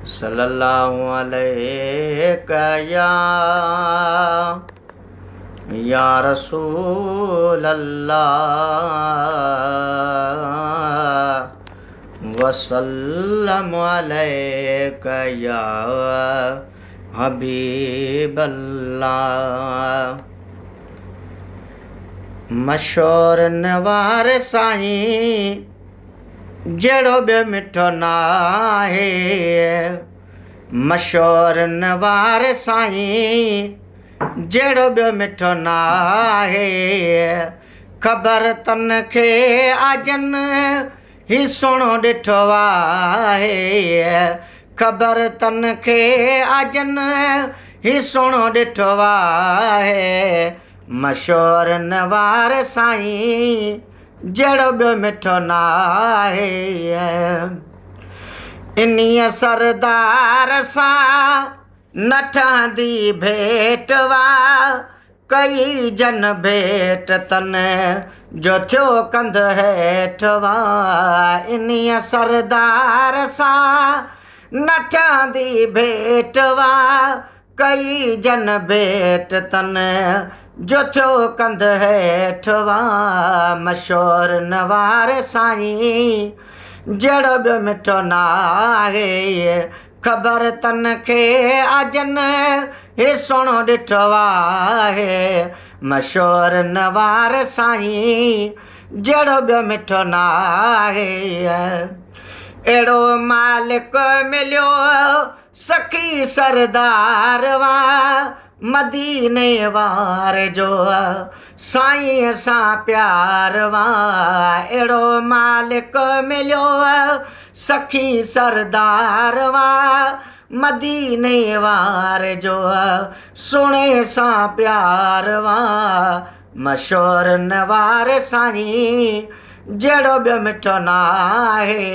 सल्लल्लाहु अलैका या या रसूल अल्लाह वसल्लम अलैका या हबीब अल्लाह। मशहूर नवार साईं जहिड़ो ॿियो मिठो नाहे। मशहूर नवार साईं जहिड़ो ॿियो मिठो नाहे। ख़बर तन खे आजन ही सुहिणो ॾिठो आहे। ख़बर तन खे आजन ही सुहिणो ॾिठो आहे। मशहूर नवार साईं जहिड़ो ॿियो मिठो नाहे। इन्हीअ सरदार सां न ठहंदी भेटवा, कई जन भेट तन जो थियो कंध हेठवा। इन्हीअ सरदार सां न ठहंदी भेटवा, कई जन भेट तन जो थियो कंध हेठवा। मशहूर नवार साईं जहिड़ो ॿियो मिठो नाहे। ख़बर तन खे आजन ही सुहिणो ॾिठो आहे। मशहूर नवार साईं जहिड़ो ॿियो मिठो नाहे। अहिड़ो मालिक मिलियो सखी सरदार वा, मदीने वारे जो साईं सां प्यार वा। अहिड़ो मालिक मिलियो सखी सरदार वा, मदीने वारे जो सुहिणे सां प्यार वा। मशहूर नवार साईं जहिड़ो ॿियो मिठो नाहे।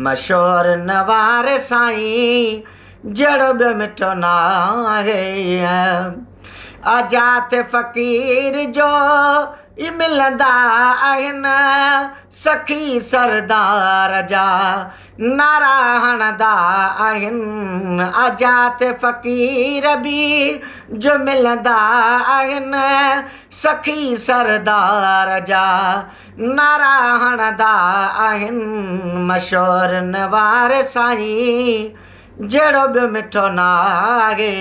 मशहूर नवार साईं जहिड़ो ॿियो मिठो नाहे। आजाद फ़क़ीर जो ई मिलंदा आहिनि, सखी सरदार जा नारा हणंदा आहिनि। आजाद फ़क़ीर बि जो मिलंदा आहिनि, सखी सरदार जा नारा हणंदा आहिनि। मशहूर नवार साईं जहिड़ो ॿियो मिठो नाहे।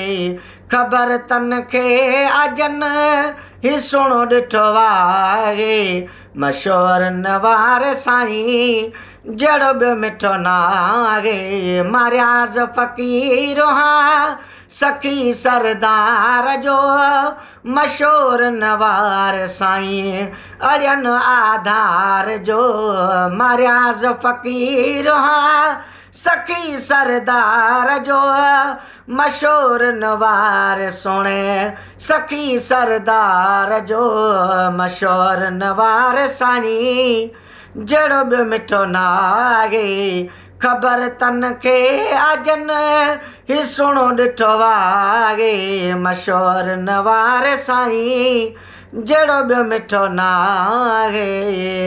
ख़बर तन खे आजन ही सुहिणो ॾिठो आहे। मशहूर नवार साईं जहिड़ो ॿियो मिठो नाहे। मारियाज़ फ़क़ीर हा सखी सरदार जो, मशहूर नवार साईं अड़ियन आधार जो। मारियाज़ फ़क़ीर हा सखी सरदार जो, मशहूर नवार सुहिणे सखी सरदार जो। मशहूर नवार साईं जहिड़ो ॿियो मिठो नाहे। ख़बर तन खे आजन ही सुहिणो ॾिठो आहे। मशहूर नवार साईं जहिड़ो ॿियो मिठो नाहे।